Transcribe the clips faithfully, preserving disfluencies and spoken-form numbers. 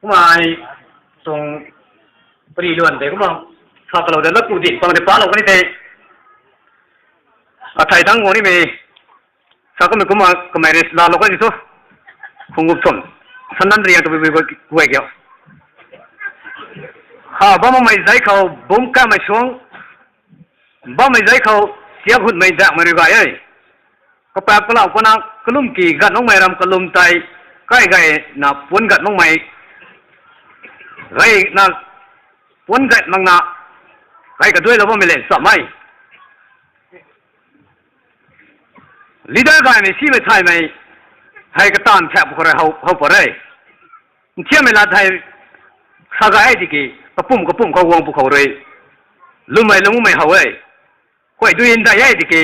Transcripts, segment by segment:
Kumna ai tuang pari luan tei kumna sa talou de, lat tu di pang de palou kani tei. Athei dang guang nimei sa kamei kumna kamei rest laalou kani thu. Khungup thum. Sandan riang tabui bui guay kiu. Ha, bam makmei zai khou bum kamei suang. Bammei zai khou, siak hutmei dakmei rui gay e. Kapak kalau kana kalum ki gat makmei ram kalum tei, kai gayna puan gat makmei, gayna puan gat makna, gay kaduailou bammei le chapmei. Leader gaymei simei thaymei, hei kataanv thak pw khou rui how, how pat re. Nthiammei lat hei sa gay e tiki, kapumc kapumc khou guang pw khou rui, lwmmei lungmei how e. Khuay dui ndai e tiki,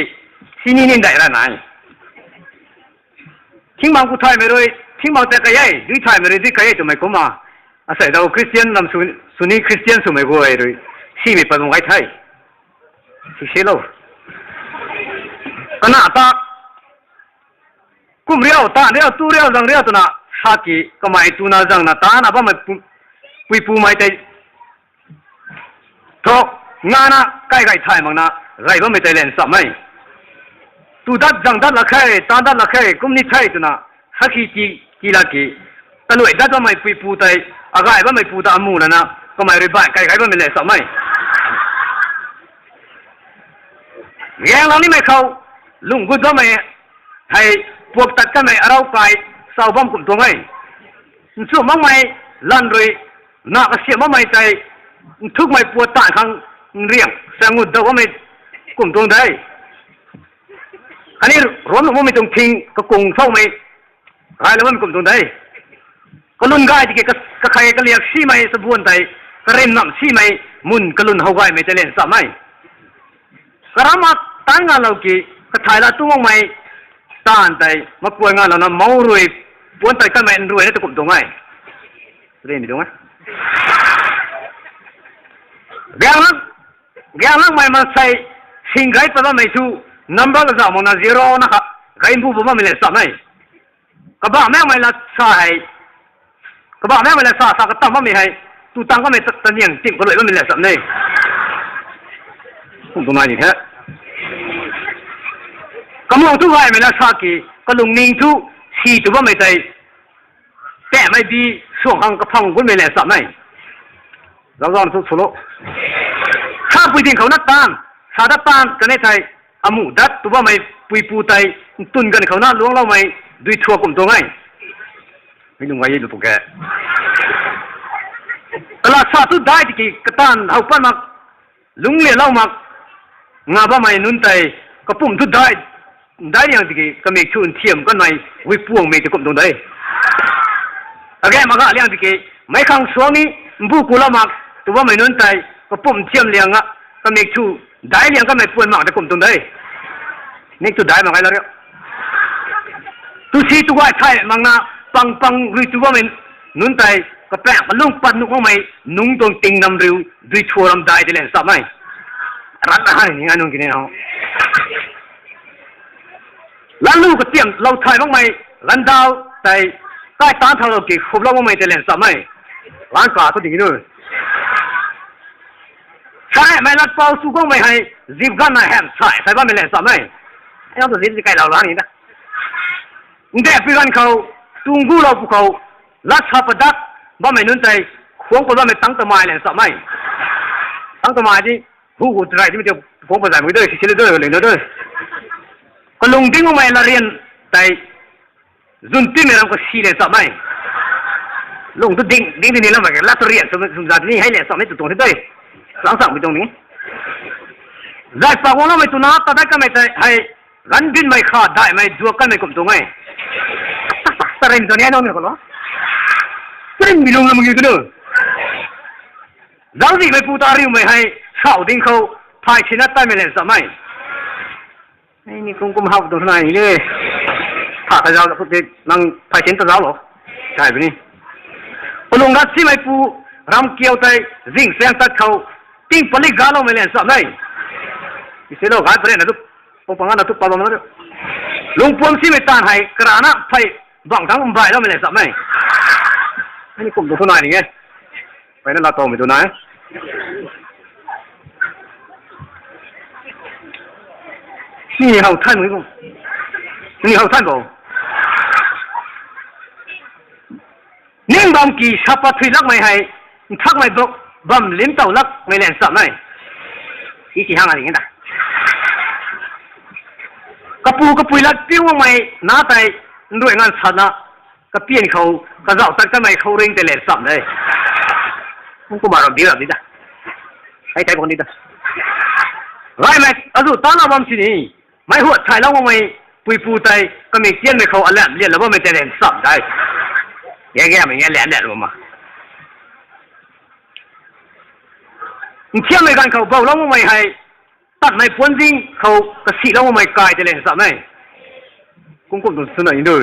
sini ni ndai ra nai. Thingmang ku thaymei rui, thingmang ta kai e, dui thaymei rui dui kai e twmei kumna. Asei dau Christian lam sw, suni Christian swmei guay rui, simei pat bam gay the. Sisilou. Kana ta, kum riau, taanv riau, tu riau, zang riau twna, sa ki kamei tuna zangna tana bammei pu-, puipumei tei thu, ngana kai gay thay makna, gay bammei tei le chapmei. Tu dat zang dat lak khe, taanv dat lak khe, kum ni the twna, sa ki ki, ki lak ki, kaluai dat bammei puipu tei, agay bammei pu ta amu lana, kamei rui bai kai gay bammei le chapmei. Gaenglang nimei khou, lung gut bammei, hei puak tat kanmei arau kai, chau bam kum tuang e. Nchumh makmei, lan rui, na kasiam makmei tei, nthukmei puat tan khang, nriang, sangut dau bammei, kum tuang de. Khatni ruamc lung bammei tuang thing, kakung thoumei, gaylou bammei kum tuang de. Kalun gay tiki ka, kakhei kaliak simei sabuan tei, karim nam simei, mun kalun how gaymei tei le chapmei. Karam a tan ngalou ki, kathai la tu makmei, taanv tei, makuan ngalouna mou rui, puan tei kanmei nruai na ta kum tuang e. Rimei tuang e. Gaenglang, gaenglangmei maansei, sing gay pat bammei thu, number kazauh makna zero na kha, gay mbu bam bammei le chapmei. Kabah makmei lat sa hei, kabah makmei lat sa, sa katam bammei hei, tu tang kamei ta, taniang tim kaluai bammei le chapmei. Kum tu nai ni the. Kamuang thu gaymei lat sa ki, kalungning thu, si tu bammei tei, tamei bi, suang khang kaphang gunmei le chapmei. Zauzauna thu swlou. Sa pui ding khou na taanv, sa dat taanv kanei thei, amu dat tu bammei puipu tei, ntun ganv khou na luangloumei, dui thua kum tuang e. Mi lung gay e lu pu ke. Kala sa thu dai tiki, kataanv how pat mak, lungc lialou mak, nga bammei nunc tei, kapumc thu dai, dai liang tiki, kamik thu nthiam kanmei, wipuangmei tei kum tuang de. Kage maga liang tiki, meic khang suang ni, mbu kulou mak, tu bammei nunc tei, kapumc nthiam liang a, kamik thu, dai liang kanmei puan mak tei kum tuang de. Mik thu dai mak gay la riu. Tu si tu gay thay makna, pang pang rui tu bammei nunc tei, kapaeng kalung pat nuh makmei, nungc tuang ting nam riu, dui thua ram dai tei le chapmei. Rat na han ni ngai nung kini ho. Lanlu katiam lou thay makmei, gandau tei, kai taanv thaulou ki khuplou makmei tei le chapmei. Lan ka thu ding nu. Saimei latpau su guangmei hei, zip ganna hem sai, sai bammei le chapmei. Ai tu zip zi kailou la ni ta. Ndepui ganv khou, tung gulou pu khou, lat sa padat, bammei nunc tei, khuang pat bammei tang tamei le chapmei. Tang tamei di, hu hu try di mi tei, khuang pat zay mui de, sisili de, ling de. Kalung ding makmei larian tei, zun timei ram kasi le chapmei. Lung tu ding, ding di ni lam mak ke, lat tu rian, sum, sum zat ni hei le chapmei tu tuang the de. Lang chapmei tuang ni. Zai pa guangloumei tuna, ta dai kanmei tei, hei, gan binmei kha daihmei duak kanmei kum tuang e. Tak tak, ta rim tuang ni, ai nang ni khou lo. Rim mi lung lam ngi tu nu. Zauczihmei pu ta riumei hei, sau ding khou, phay sina taimei le chapmei. Ai ni kum kum hau tuang nai ni. Pha ta zau, nang phay sin ta zauclou. Kai puni. Kalung rat simei pu, ram kiu tei, zing saeng tat khou, ting pali galoumei le chapmei. Isilou gay pare na tu, pung pang na tu pa bam na tu. Lungpuam simei taanv hei, karana phey, bang thang mbai loumei le chapmei. Ni kum tu thu nai ning e. Peyna la tawmei tu nai. Ni how than bo. Ni how than bo. Ning bam ki sapa thui lakmei hei, nthakmei bam lim tow lakmei lan cham e. I si hang a ring e ta. Kapu kapui lat piu makmei na tei, nruai ngan sana, kapian khou, kazauh tat kamei khou ring tei lan cham de. Kum kumna ram di ram di ta. Ai tei bang di ta. Gaymei azu tana bam sini. Mei huat thaylou makmei puipu tei kamik tianmei khou alam lianlou bammei tei lan cham de. Ge ge mei nge lan lan bam ma. Nthiammei ganv khou boulou makmei hei, tatmei puanzing khou kasihlou makmei kai tei lan cham e. Kum kum tu swna i du.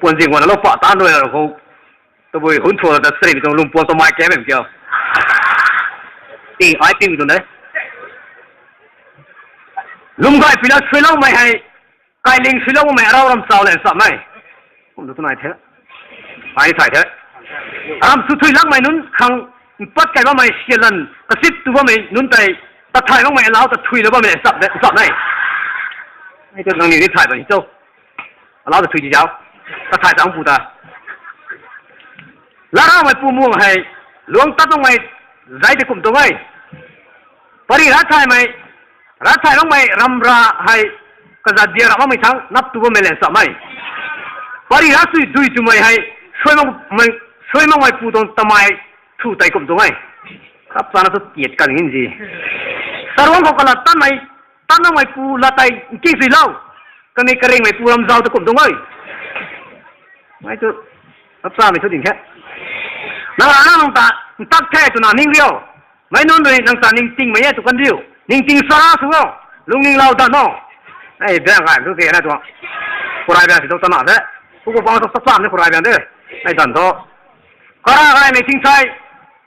Puanzing guanna lou pa tan rui la khou. Tabui hun thua ta sari tuang lungpuang ta mai kamei kiu. Ting ai ting tu ne. Lum gay pui la suiloumei hei, kailing suiloumei arau ram chau lan cham e. Kum tu nai the. Ai thay the. Ram sw thui lakmei nunc khang, mpat kai bammei sialan, kasip tu bammei nunc tei, ta thay makmei alau ta thuilou bammei cham e. Ai tu nang ni ni thay bam cho. Alau ta thui di zau. Ta thay tang pu ta. Laraumei pu muang hei, luang tat makmei zai tei kum tuang e. Pari ra thaymei, ra thay makmei ramra hei, kazat dia ra makmei thang nap tu bammei lan cham e. Pari ra sui dui twmei hei, suai makmei pu tuang tamei thu tei kum tuang e. Kap chana tu tiat kan ngin si. Taruang khou kalat tanmei, tan makmei pu lat tei nking suilou. Kaniw karingmei pu ram zau ta kum tuang e. Mei tu, kap chamei thu ding khe. Nang ra nang ta, ntak the twna ning riu. Mei nunc rui nang ta ningtingmei e tu kan riu. Ningting sara sw o. Lungning lau dan o. Ei, bang gay tu ke na tu. Kuray bang si tu tana the. Ku ku bang tu kap cham ni kuray bang de. Ei dan thu. Kara gaymei thing thai.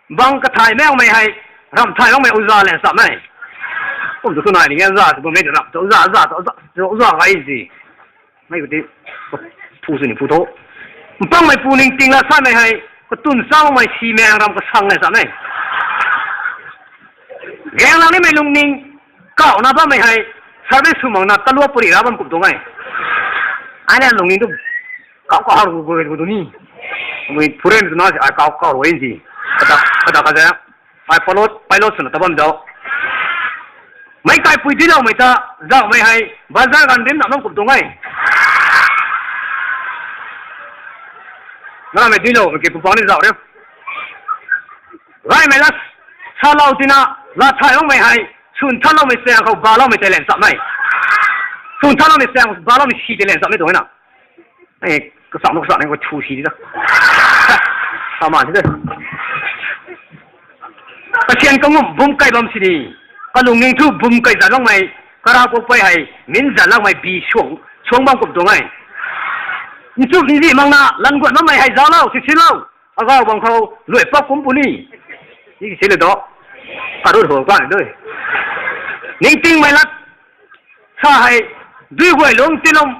Bang kathay makmei hei, ram thay makmei uza lan cham e. Kum tu thu nai ning e, za tu bammei ram tu, za, za tu, za, za gay si. Mei ku ti, phu sw ni phu tho. Mpangmei pu ningting la samei hei, katun sa makmei simei ram kasang lan cham e. Gaeng lang nimei lungning, kauhna bammei hei, service sw makna talua puri ra bam kum tuang e. Ai na lungning tu, kau kau ru gu gu tu ni. Mui phuren tu na si ai kau kau rui si. Kata kata kata. Ai pilot, pilot swna ta bam dau. Meic kaipui duiloumei ta, zauhmei hei, bazar ganv rim na bam kum tuang e. Namei duiloumei ki pupang ni zauh riu. Gaymei la, salou tina, la thay makmei hei, swn thanloumei chaeng khou baloumei tei lan cham e. Swn thanloumei chaeng khou baloumei si tei lan cham e tuang e na. E, kasam kasam ni khou thu si di ta. Kaman si de. Kasian kangum bum kai bam sini. Kalungning thu bum kai zan makmei. Kara kuakpui hei, min zan lakmei bi suang, suang bam kum tuang e. Nchumh nzih makna, lan guan makmei hei zauclou, sisilou. Agau bang khou, luai pak kum puni. Ni sile do. Karut ho kan dui. Ningtingmei lat, sa hei, dui guay lung tilum,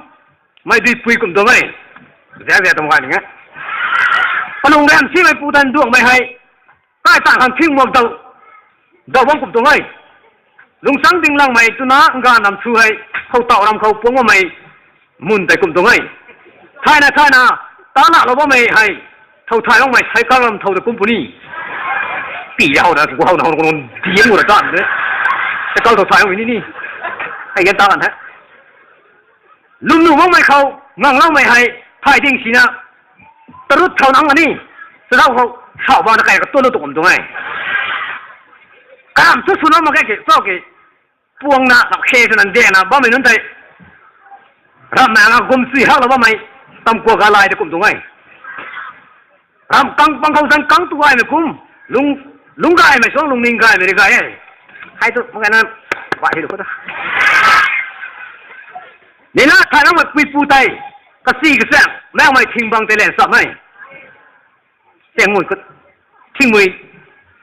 mei duipui kum tuang e. Zia zia tuang gay ning e. Kalung ram simei pu tan duangmei hei, kai tang khang thing muak dau, dau bam kum tuang e. Lungchang ding langmei twna ngga nam sw hei, khou tauh ram khou puang bammei, mun tei kum tuang e. Thayna thayna, ta lahlou bammei hei, thow thay makmei cycle ram thow ta kum puni. Pi howna, gu howna, howna, gu howna, diam gu ra tan de. Cycle thow thay makmei ni ni. Hei gan ta kan the. Lwmnuh makmei khou, ngangloumei hei, thay ding sina, tarut thau nang ani, chadau khou, sau bang ta kai katuanlou tu kum tuang e. Karam chu swlou mak ge ki, cho ki, puangna, nap khe swna ndena bammei nunc tei, ramna nga gum chui haklou bammei, tam kua galai ta kum tuang e. Ram kang pang khou zan kang tu gaymei kum, lung, lung gaymei suang lungning gaymei ri gay e. Hei tu, mak gayna, bai hei lu khou ta. Nina thay makmei puipu tei, kasi kachaeng, makmei thing bang tei lan cham e. Chaeng mui, thingmui,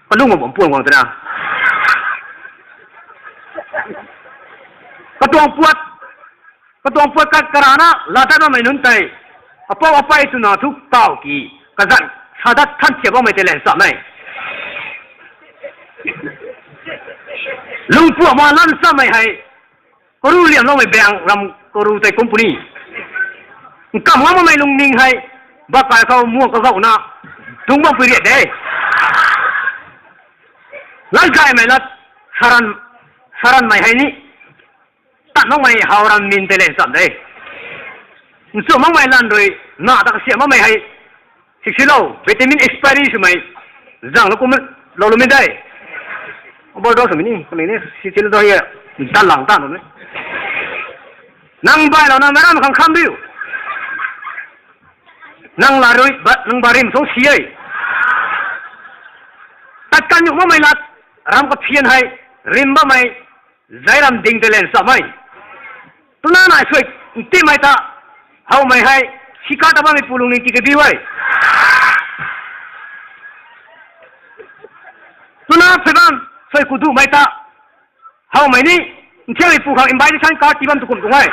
kalung bam puang guang twna. Katuang puat, katuang puat kat karana, laa tat bammei nunc tei, apou apei twna thu kaw ki, kazanc, Thadat than thiak bammei tei lan samei. Lungpuak ma lan samei hei. Karu liamloumei bank ram karu tei company. Nkam ngam makmei lungning hei. Bakai khou muang kagauhna. Dungc bam pui riat de. Lat gaymei lat. Saran, saranmei hei ni. Tat makmei how ram min tei lan sam de. Nchumh makmei lan rui, na ta kasiam makmei hei. Siksilou, vitamin expiry swmei. Zang lou kum, lou lou mi de. Overdose swmei ni, kani ni, siksilou dou hei, dan lang tan lou ni. Nang bailou na, meic ram khang kham riu. Nang la rui, ba, nang ba rim song si e. Tat kan nuh makmei lat, ram kaphian hei, rim bammei, zai ram ding tei lan samei. Tuna nai suai, ntimei ta, howmei hei, sika ta bammei pu lungning ti kabi e. Tuna suai bam, suai kuduhmei ta, howmei ni, nthiammei pu khang invitation card tii bam tu kum tuang e.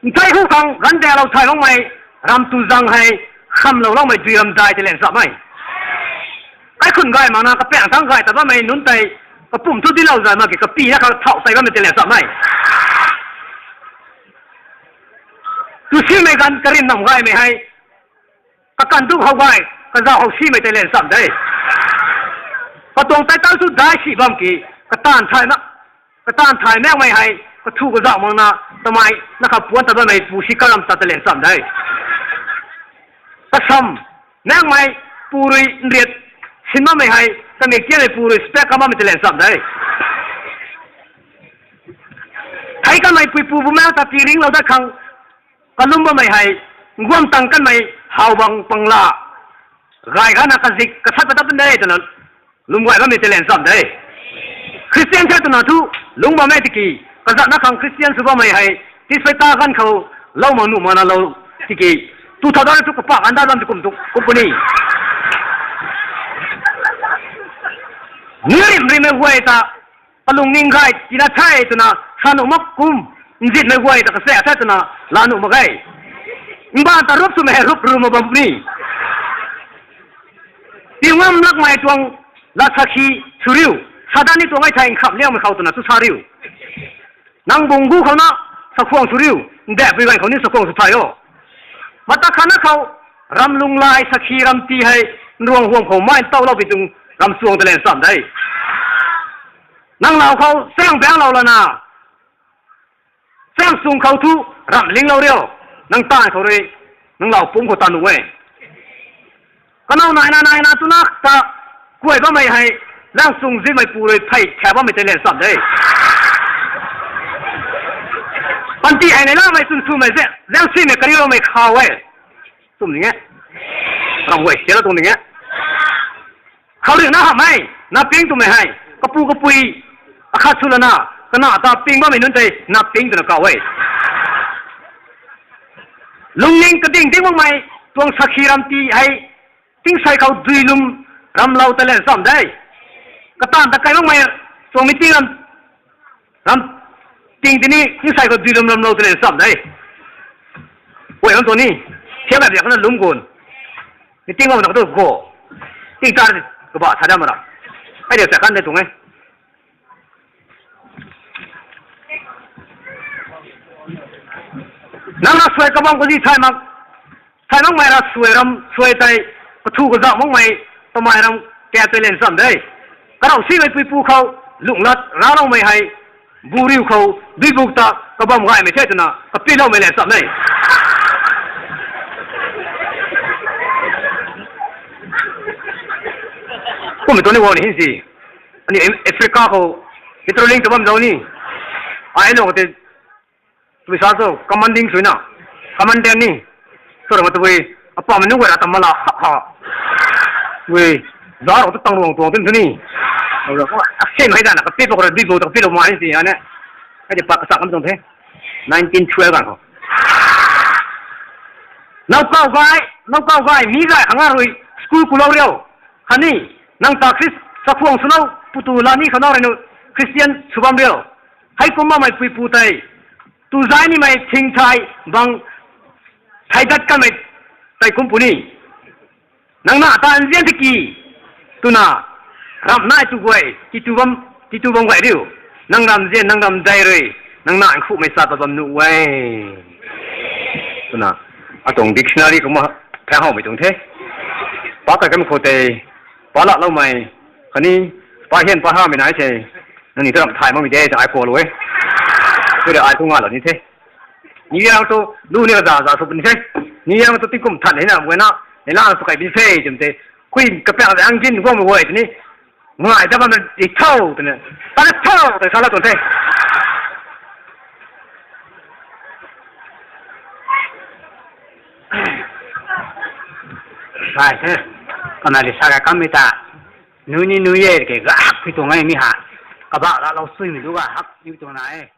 Nthei hu khang ganv dalou thay makmei, ram tu zang hei, khamlou loumei dui ram dai tei lan samei. Kaikhun gay makna kapaeng thangc gay ta bammei nunc tei, kapumc thu dilou zay mak ki kapina khang thau tei bammei tei lan samei. Tu simei ganv karim nam gaymei hei, kakan duk how gay, kazauh how simei tei lan sam de. Katuang title thu dai si bam ki, kataanv thay mak, kataanv thay makmei hei, kathu kazauh makna, tamei, na kha puan ta bammei pu si karam ta tei lan sam de. Kasam, makmei, pu rui nriat, sin bammei hei, kamik tianmei pu rui spec kam bammei tei lan sam de. Hei kanmei pui pu bumaeng ta pi ringlou dat khang, kalum bammei hei, nguam tang kanmei, how bang pangla, gay khana kazik, kasat patat pun de twna, lum gay bammei tei lan sam de. Christian the twna thu, lung bammei tiki, kazatna khang Christian sw bammei hei, tisei ta ganv khou, lou mak nuh makna lou, tiki, tu thau da thu kapak an da lam tu kum tu, company. Ni rim rimmei guay ta, kalungning gay, tina the twna, sa nuh mak kum, nzitmei guay ta kasa the twna, la nuh mak ge. Mbaanv ta rup swmei hei rup ru mak bam ni. Pi ngam lakmei tuang, la sakhi, sw riu, sa dat ni tuang e thei nkham liangmei khou twna tu sa riu. Nang bung gu khou na, sakhuang sw riu, ndapui ganv khou ni sakhuang sw thay o. Mata khatna khou, ram lunghlaic sakhi ram ti hei, nruang huam khou mai ntauloupui tuang, ram chuang tei lan sam de. Nang lau khou, chaeng baenglou lana, chaeng sung khou thu, ram linglou riu, nang taanv khou rui, nang lau pumc khou tat nuh e. Kanow naina naina tuna ta, kuay bammei hei, laeng sung zimei pu rui phey kha bammei tei lan sam de. Panty hei nei lamei chwn swmei ze, zaeng simei kariuloumei khou e. Tum ning e. Ram guay sialou tuang ning e. Khou rui na hamhmei, na ping twmei hei, kapu kapui, akhat sw lana, kana ta ping bammei nunc tei, na ping twna kaw e. Lungning kading ding makmei, tuang sakhi ram ti hei, tingsei khou dui lwm ramlou tei lan sam de. Kataanv ta kai makmei, tuang meeting ram, ram ting tini, tingsei khou dui lwm ramlou tei lan sam de. Guay ram tuang ni, thiak gay biak na lum gun. Meeting ram na katu go. Ting tar, kaba sa da mara. Ai de sa kan de tuang e. Nang na suai kabam kazi thay mak, thay makmei ra suai ram suai tei, kathu kazauh makmei, tamei ram kat tei lan sam de. Karau simei puipu khou, lunglat raloumei hei, bu riu khou, duibuk ta, kabam gaymei the twna, kapiloumei lan sam de. Kummei tuang ni guang ni hin si. Ani Africa khou, patrolling ta bam zau ni. Ai lou tei, tabui sa cho, commanding suina, commandant ni. Sw ra ma tabui, apamei nunc guay ra tam ma la, ha, ha. Tabui, za rou ta tang ruang tuang tin thu ni. Asen hei dana, kapip khou ra, duibuk ta kapilou ma hin si, ane. Hei de pat kasak kan tuang the. Nineteen twelve kan khou. Nowkaw gay, nowkaw gay, mi gay khang a rui, school kulou riu. Khatni, nang ta Khrist, sakhuang swlou, putu la ni khou na rui nu, Christian sw bam riu. Hei kumna mei puipu tei, tu zai nimei thingthai, bang, thei dat kanmei, tei kum puni. Nang na ta nzian tiki, twna, ramh nai tu guay, titu bam, titu bam guay riu. Nang ramzian, nang ramdei rui, nang na nkhuhmei chat pat bam nuh e. Twna, atuang dictionary kumna, phang howmei tuang the. Pa kai kam khou tei, pa laloumei, khatni, pa hian pa hamei nai se, nangniw ta ramh thay makmei de, ai kualou e. Tui rui ai tu ngalou ni the. Ni yang tu, lu ni kaza za sw puni the. Ni yang tu tingkum that hei na, guayna, hei lang sw kai puni the, twmei tei. Kui kapak zang gin guangmei guay tini. Ngai ta bam na di tho, twna. Ta na tho, tei sa la tuang the. Sai the. Kana di sa kai kammei ta. Nu ni nu e ke gahak pui tuang e mi ha. Kabah lalou suimei tu gahak pui tuang na e.